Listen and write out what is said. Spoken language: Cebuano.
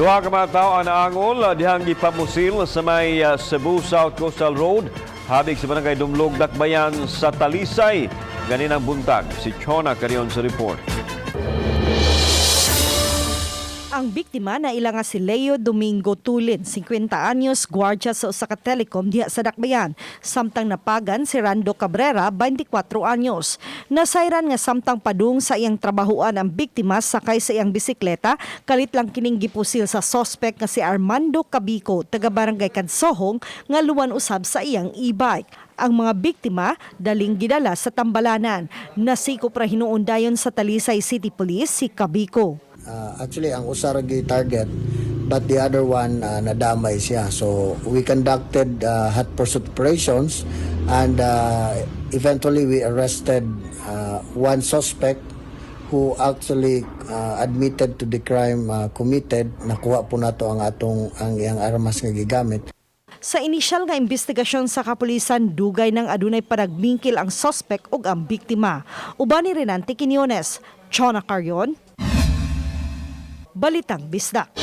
Duha ka mga tawo ang naangol dihang gipamusil sa may Cebu South Coastal Road habig sa barangay Dumlog, Dakbayan sa Talisay ganinang buntag. Si Chona Carion sa report. Ang biktima na ila nga si Leo Domingo Tulin, 50 anyos, gwardya sa usa ka telecom diha sa Dakbayan. Samtang napagan si Rando Cabrera, 24 anyos. Nasayran nga samtang padung sa iyang trabahuan ang biktima sakay sa iyang bisikleta, kalit lang kining gipusil sa sospek nga si Armando Cabico, taga Barangay Kadsohong, nga luwan usab sa iyang e-bike. Ang mga biktima daling gidala sa tambalanan. Nasikop ra hinuon dayon sa Talisay City Police si Cabico. Actually, ang usa ra gyud target, but the other one, nadamay siya. So we conducted hot pursuit operations and eventually we arrested one suspect who actually admitted to the crime committed. Nakuha po nato ang atong ang iyang armas nga gigamit. Sa inisyal nga investigasyon sa kapulisan, dugay nang adunay panagmingkil ang sospek ug ang biktima. Uban ni Renante Quiñones, Chona Carion, Balitang Bisdak.